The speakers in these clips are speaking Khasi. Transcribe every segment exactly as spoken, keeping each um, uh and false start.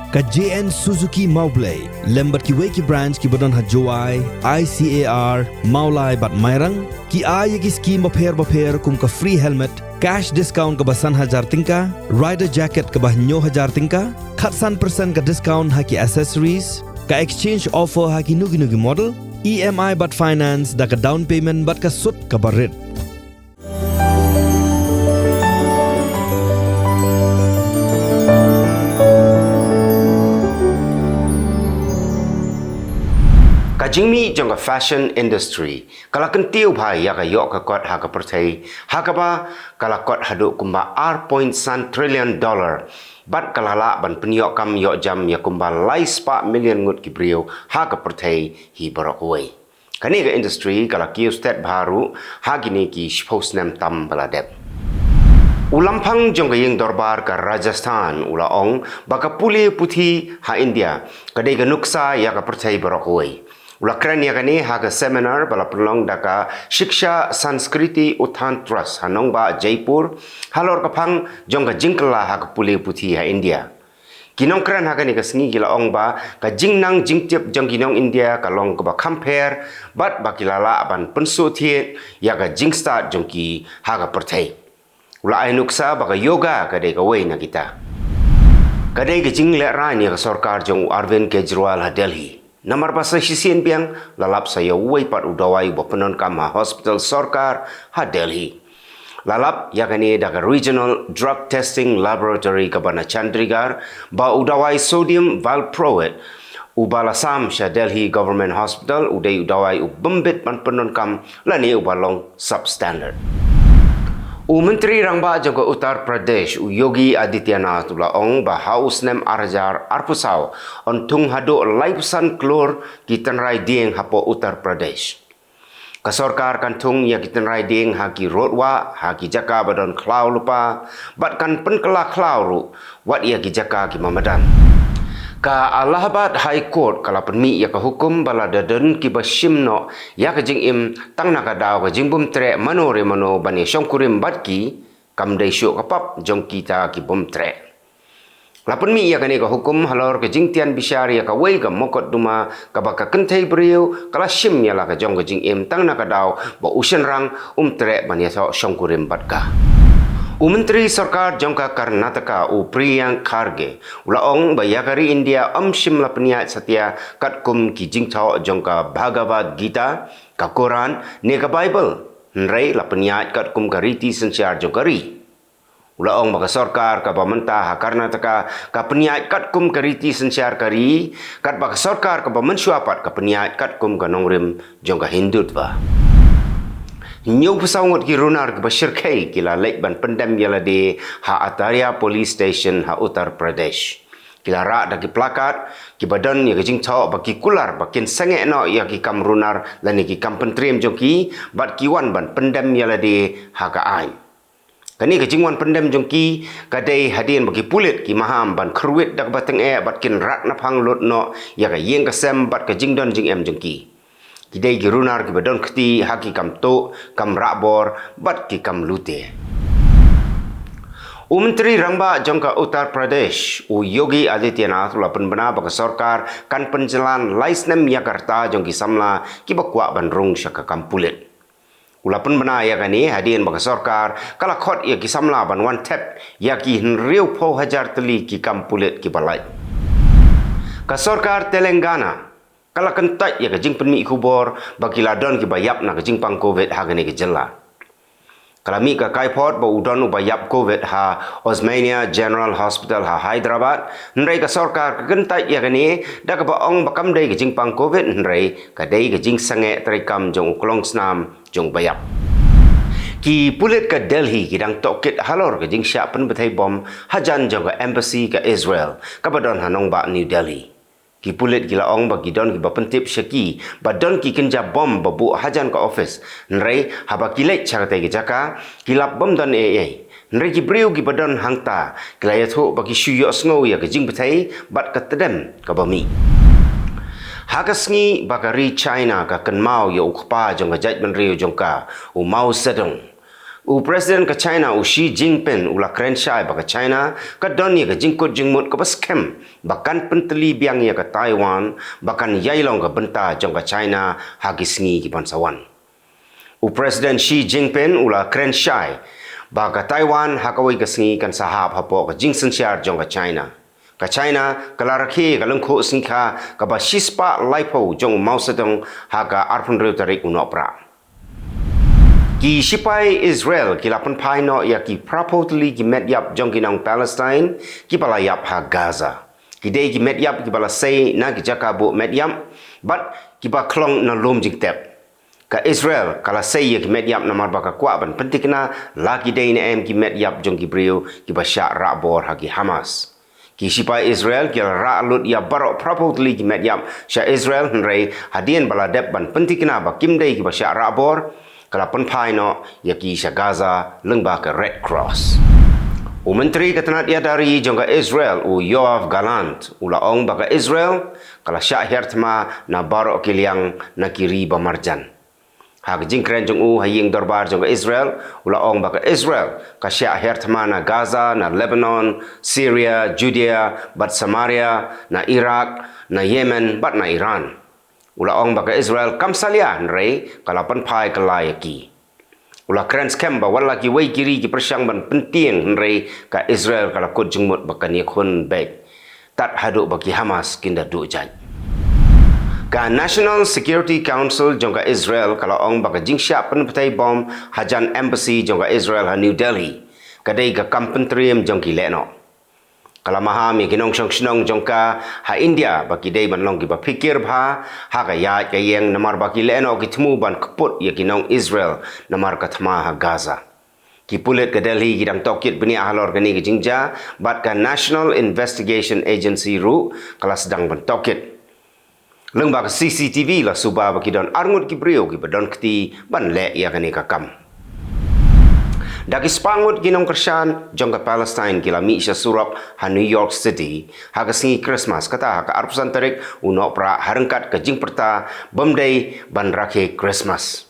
Ka J N Suzuki Mawblei lem bad kiwei ki branch kiba don ha Jowai, I C A R, Mawlai bad Mairang ki ai ïa ki skim bapher bapher kum ka free helmet, cash discount kaba san hajar tyngka, rider jacket kaba hynñiew hajar tyngka, khatsan percent ka discount ha ki accessories, ka exchange offer ha kino kino ki model, E M I bad finance da ka down payment bad ka sut kaba rit. Ka jingmih jong ka fashion industry ka la kyntiew bha ïa ka ïoh ka kot ha ka pyrthei, ha kaba ka la kot haduh kumba ar point san trillion dollar bad ka la lah ban pynïoh kam ïoh jam ïa kumba lai spah million ngut ki briew ha ka pyrthei hi baroh kawei. Kane ka industry ka la kiew stet bha ruh ha kine ki shiphew snem tam ba la dep. U lamphang jong ka ïing dorbar ka Rajasthan u la ong ba ka pule puthi ha India ka dei ka nuksa ïa ka pyrthei baroh kawei. U la kren ïa kane ha ka seminar ba la pynlong da ka Shiksha Sanskriti Utthan Trust ha nongbah Jaipur halor ka phang jong ka jingkylla ha ka pule puthi ha India. Ki nongkren ha kane ka sngi ki la ong ba ka jingnang jingtip jong ki nong India ka long kaba kham pher bad ba ki la lah ban pynsuhthied ïa ka jingstad jong ki ha ka pyrthei. U la ai nuksa ba ka yoga ka dei kawei na kita. Ka dei ka jinglehrain ïa ka sorkar jong u Arvind Kejriwal ha Delhi. Namar ba sa shisien biang la lap sa ïa uwei pat u dawai uba pyndonkam ha hospital sorkar ha Delhi. La lap ïa kane da ka Regional Drug Testing Laboratory kaba na Chandigarh ba u dawai sodium valproate uba la sam sha Delhi Government Hospital u dei u dawai u bymbit ban pyndonkam lane uba long substandard. U Myntri Rangbah jong ka Uttar Pradesh u Yogi Adityanath u la ong ba ha u snem ar hajar arphew saw yn thung haduh laiphew san klur ki tynrai dieng hapoh Uttar Pradesh. Ka sorkar kan thung ïa ki tynrai dieng ha ki rud wah, ha ki jaka ba don khlaw lypa bad kan pynkylla khlaw ruh wat ïa ki jaka kiba madan. Ka Allahabad High Court ka la pynmih ïa ka hukum ba lada don kiba shim noh ïa ka jingim tang na ka daw ka jingbymtreh mano re mano ban ïa shongkurim bad ki, kam dei shuh ka pap jong kita ki bymtreh. La pynmih ïa kane ka hukum halor ka jingtian bishar ïa kawei ka mokotduma kaba ka kynthei briew ka la shim ïa la ka jong ka jingim tang na ka daw ba u shynrang um treh ban ïathoh shongkurim bad ka. U Myntri Sorkar jong ka Karnataka u Priyank Kharge u la ong ba ïa ka ri India ym shym la pynïaid satia katkum ki jingthoh jong ka Bhagavad Gita, ka Quran ne ka Bible, hynrei la pynïaid katkum ka riti synshar jong ka ri. U la ong ba ka sorkar kaba mynta ha Karnataka ka pynïaid katkum ka riti synshar ka ri, katba ka sorkar kaba mynshuwa pat ka pynïaid katkum ka nongrim jong ka Hindutva. Hynñiewphew saw ngut ki runar kiba shyrkhei ki la leit ban pyndem ïa lade ha Ataria Police Station ha Uttar Pradesh. Ki la rah da ki plakat kiba don ïa ka jingthoh ba ki kular ba kin sangeh noh ïa ki kam runar lane ki kam pyntriem jong ki bad ki wan ban pyndem ïa lade ha ka aiñ. Kane ka jingwan pyndem jong ki ka dei hadien ba ki pulit ki maham ban kyrwit da kaba tyngeh bad kin rak naphang lut noh ïa ka ïing ka sem bad ka jingdon jingem jong ki. Ki dei ki runar kiba don kti ha ki kam tuh, kam rah bor bad ki kam lute. U Myntri Rangbah jong ka Uttar Pradesh u Yogi Adityanath u la pynbna ba ka sorkar kan pynjlan lai snem ïa ka rta jong ki samla kiba kwah ban rung sha ka kam pulit. U la pynbna ïa kane hadien ba ka sorkar ka la khot ïa ki samla ban wan thep ïa ki hynriewphew hajar tylli ki kam pulit kiba lait. Ka sorkar Telangana ka la kyntait ïa ka jingpynmih khubor ba ki la don kiba ïap na ka jingpang Covid ha kane ka jylla. Ka la mih ka kaiphod ba u don uba ïap Covid ha Osmania General Hospital ha Hyderabad, hynrei ka sorkar ka kyntait ïa kane da kaba ong ba kam dei ka jingpang Covid hynrei ka dei ka jingsangeh treikam jong u klongsnam jong u ba ïap. Ki pulit ka Delhi ki dang tohkit halor ka jingshah pynbthei bom hajan jong ka embassy ka Israel kaba don ha nongbah New Delhi. Ki pulit ki la ong ba ki don kiba pyntip sha ki ba don ki kynja bom ba buh hajan ka office, hynrei haba ki leit sha katei ka jaka ki lap bym don ei ei. Hynrei ki briew kiba don hangta ki la ïathuh ba ki shu ïohsngew ïa ka jingbthei bad ka tdem kaba mih. Ha ka sngi ba ka ri China ka kynmaw ïa u kpa jong ka jaitbynriew jong ka, u Mao Zedong, U President ka China u Xi Jinping u la kren shai ba ka China ka don ïa ka jingkut jingmut kaba skhem ba kan pyntylli biang ïa ka Taiwan ba kan ïai long ka bynta jong ka China ha ki sngi ki ban sa wan. U President Xi Jinping u la kren shai ba ka Taiwan ha kawei ka sngi kan sa hap hapoh ka jingsynshar jong ka China. Ka China ka la rakhe ka lyngkhuh sngikha kaba shispah laiphew jong u Mao Zedong ha ka arphew hynriew tarik u Nohprah. Ki shipai Israel ki la pynphai noh ïa ki phraphew tylli ki met ïap jong ki nong Palestine kiba la ïap ha Gaza. Ki dei ki met ïap kiba la sei na ki jaka buh met ïap bad kiba khlong na lum jingtep. Ka Israel ka la sei ïa ki met ïap namar ba ka kwah ban pyntikna la ki dei ne em ki met ïap jong ki briew kiba shah rah bor ha ki Hamas. Ki shipai Israel ki la rah lut ïa baroh phraphew tylli ki met ïap sha Israel, hynrei hadien ba la dep ban pyntikna ba kim dei kiba shah rah bor, ka la pynphai noh ïa ki sha Gaza lyngba ka Red Cross. U Myntri ka tnat ïada ri jong ka Israel u Yoav Gallant u la ong ba ka Israel ka la shah hiar thma na baroh ki liang na ki ri ba marjan. Ha ka jingkren jong u ha ïing dorbar jong ka Israel, u la ong ba ka Israel ka shah hiar thma na Gaza, na Lebanon, Syria, Judea bad Samaria, na Iraq, na Yemen bad na Iran. U la ong ba ka Israel kam salia, hynrei ka la pynphai kylla ïa ki. U la kren skhem ba wat la kiwei ki ri ki pyrshang ban pyntieng, hynrei ka Israel ka la kut jingmut ba kan ïakhun beit tad haduh ba ki Hamas kin da duh jait. Ka National Security Council jong ka Israel ka la ong ba ka jingshah pynbthei bom hajan embassy jong ka Israel ha New Delhi ka dei ka kam pyntriem jong ki lehnoh. Ka la maham ïa ki nongshong shnong jong ka ha India ba ki dei ban long kiba phikir bha ha ka ïaid ka ïeng namar ba ki lehnoh ki thmu ban kput ïa ki nong Israel namar ka thma ha Gaza. Ki pulit ka Delhi ki dang tohkit bniah halor kane ka jingjia bad ka National Investigation Agency ruh ka la sdang ban tohkit. Lyngba ka C C T V la suba ba ki don arngut ki briew kiba don kti ban leh ïa kane ka kam. Da ki spah ngut ki nongkyrshan jong ka Palestine ki la mih sha surok ha New York City ha ka sngi Christmas, kata ha ka arphew san tarik u Nohprah, ha ryngkat ka jingpyrta bym dei ban rakhe Christmas.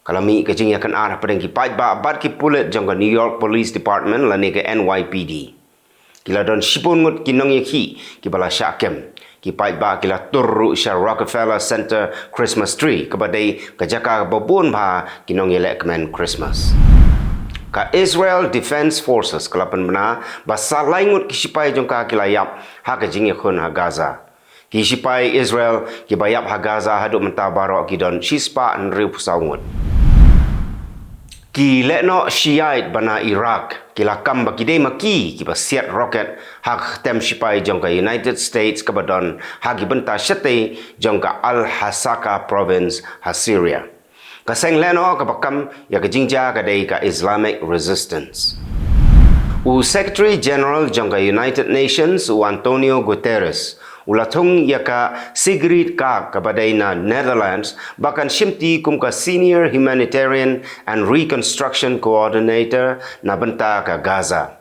Ka la mih ka jingïakynad hapdeng ki paidbah bad ki pulit jong ka New York Police Department lane ka N Y P D. Ki la don shiphew ngut ki nongïakhih kiba la shah kem. Ki paidbah ki la tur ruh sha Rockefeller Center Christmas tree, kaba dei ka jaka kaba bun bha ki nongïalehkmen Christmas. Ka Israel Defense Forces ka la pynbna ba sa lai ngut ki shipai jong ka ki la ïap ha ka jingïakhun ha Gaza. Ki shipai Israel kiba ïap ha Gaza haduh mynta baroh ki don shispah hynriewphew saw ngut. Ki lehnoh Shiite ba na Iraq ki la kam ba ki dei ma ki kiba siat rocket ha ka ktem shipai jong ka United States kaba don ha ki bynta shatei jong ka Al-Hasaka Province ha Syria. Ka seng lehnoh kaba kam ïa ka jingjia ka dei ka Islamic Resistance. U Secretary General jong ka United Nations u Antonio Guterres u la thung ïa ka Sigrid Kaag kaba dei na Netherlands ba kan shimti kum ka Senior Humanitarian and Reconstruction Coordinator na bynta ka Gaza.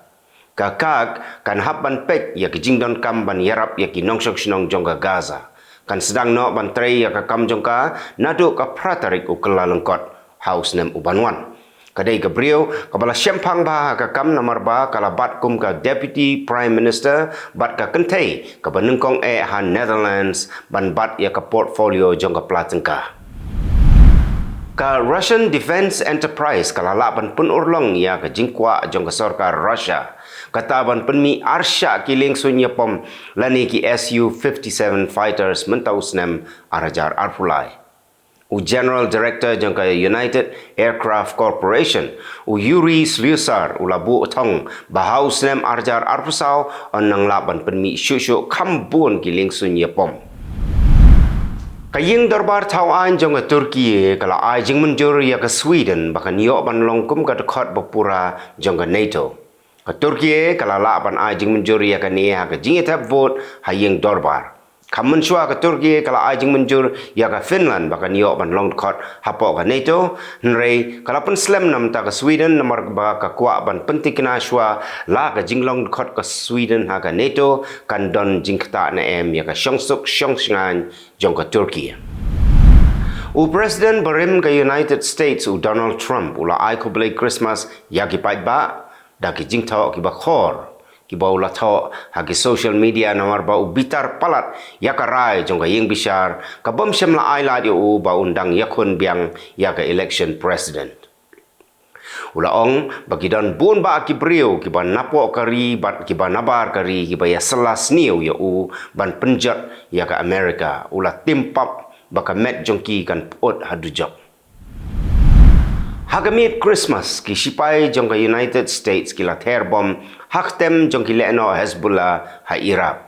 Ka Kaag kan hap ban peit ïa ki jingdonkam ban ïarap ïa ki nongshong shnong jong ka Gaza. Kan sdang noh ban trei ïa ka kam jong ka naduh ka phra tarik u Kyllalyngkot ha u snem u ban wan. Ka dei ka briew kaba la shemphang bha ha ka kam namar ba ka la bat kum ka Deputy Prime Minister bad ka kynthei kaba nyngkong eh ha Netherlands ban bat ïa ka portfolio jong ka pla tyngka. Ka Russian Defense Enterprise ka la lah ban pynurlong ïa ka jingkwah jong ka sorkar Russia kata ban pynmih arshah ki liengsuiñ ïapom lane ki S U fifty-seven fighters mynta u snem ar hajar arphew lai. U General Director jong ka United Aircraft Corporation, u Yuri Slysar, u la buh thong ba ha u snem ar hajar arphew saw un nang lah ban pynmih shuh shuh kham bun ki liengsuiñ ïapom. Ka ïing dorbar thaw aiñ jong ka Turkey ka la ai jingmynjur ïa ka Sweden ba kan ïoh ban long kum ka dkhot ba pura jong ka NATO. Ka Turkey ka la lah ban ai jingmynjur ïa kane ha ka jingïathep vote ha ïing dorbar. Kham mynshuwa ka Turkey ka la ai jingmynjur ïa ka Finland ba kan ïoh ban long dkhot hapoh ka NATO, hynrei ka la pynslem na bynta ka Sweden namar ba ka kwah ban pyntikna shuwa la ka jinglong dkhot ka Sweden ha ka NATO kan don jingktah ne em ïa ka shongsuk shongshngaiñ jong ka Turkey. U President barim ka United States, u Donald Trump, u la ai khublei Christmas ïa ki paidbah da ki jingthoh kiba khor, kiba u la thoh ha ki social media, namar ba u bitar palat ïa ka rai jong ka ïing bishar, ka bym shym la ai lad ïa u ba un dang ïakhun biang ïa ka election president. U la ong ba ki don bun bah ki briew kiba napoh ka ri bad kiba nabar ka ri kiba ïasylla sniew ïa u ban pynjot ïa ka America. U la tim pap ba ka met jong ki kan pyut ha dujok. Ha ka miet Christmas, ki sipai jong ka United States ki la ther bom ha ktem jong ki lehnoh Hezbollah ha Iraq.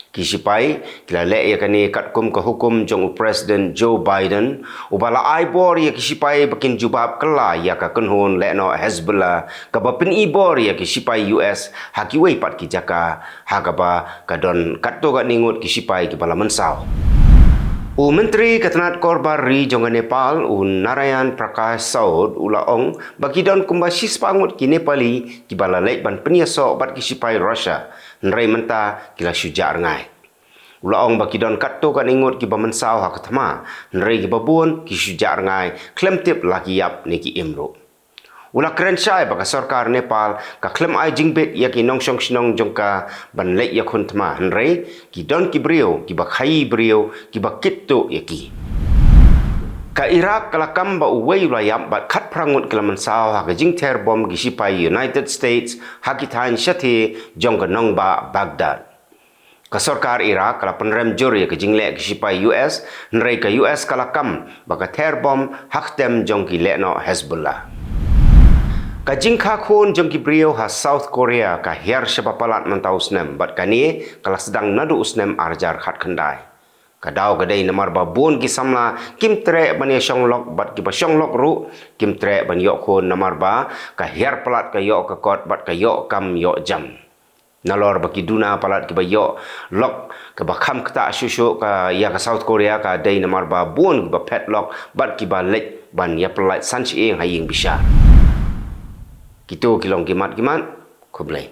Ki sipai ki la leh ïa kane katkum ka hukum jong u President Joe Biden, uba la ai bor ïa ki sipai ba kin jubab kylla ïa ka kynhun lehnoh Hezbollah, kaba pyni bor ïa ki sipai U S ha kiwei pat ki jaka, ha kaba ka don katto katne ngut ki sipai kiba la mynsaw. U Myntri ka tnat korbar ri jong ka Nepal, u Narayan Prakash Saud, u la ong ba ki don kumba shispah ngut ki Nepali kiba la leit ban pynïasoh bad ki sipai Russia, hynrei mynta ki la shu jah rngai. U la ong ba ki don katto katne ngut kiba mynsaw ha ka thma, hynrei kiba bun ki shu jah rngai, khlem tip la ki ïap ne ki im ruh. U la kren shai ba ka sorkar Nepal ka khlem ai jingbit ïa ki nongshong shnong jong ka ban leit ïakhun thma, hynrei ki don ki briew kiba khaïi briew kiba kit tuh ïa ki. Ka Iraq ka la kam ba uwei u la ïap bad khatphra ngut ki la mynsaw ha ka jingther bom ki sipai United States ha ki thaiñ shathie jong ka nongbah Baghdad. Ka sorkar Iraq ka la pynrem jur ïa ka jingleh ki sipai U S, hynrei ka U S ka la kam ba ka ther bom ha ktem jong ki lehnoh Hezbollah. Ka jingkha khun jong ki briew ha South Korea ka hiar shaba palat mynta u snem, bad kane ka la sdang naduh u snem ar hajar khatkhyndai. Ka daw ka dei namar ba bun ki samla kim treh ban ïa shong lok, bad kiba shong lok ruh kim treh ban ïoh khun, namar ba ka hiar palat ka ïoh ka kot bad ka ïoh kam ïoh jam. Nalor ba ki duna palat kiba ïoh lok kaba kham ktah shuh shuh ka ïa ka South Korea ka dei namar ba bun kiba phet lok bad kiba leit ban ïa pyllait san shyieng ha ïing bishar. Kito ki long ki mat ki mat. Khublei.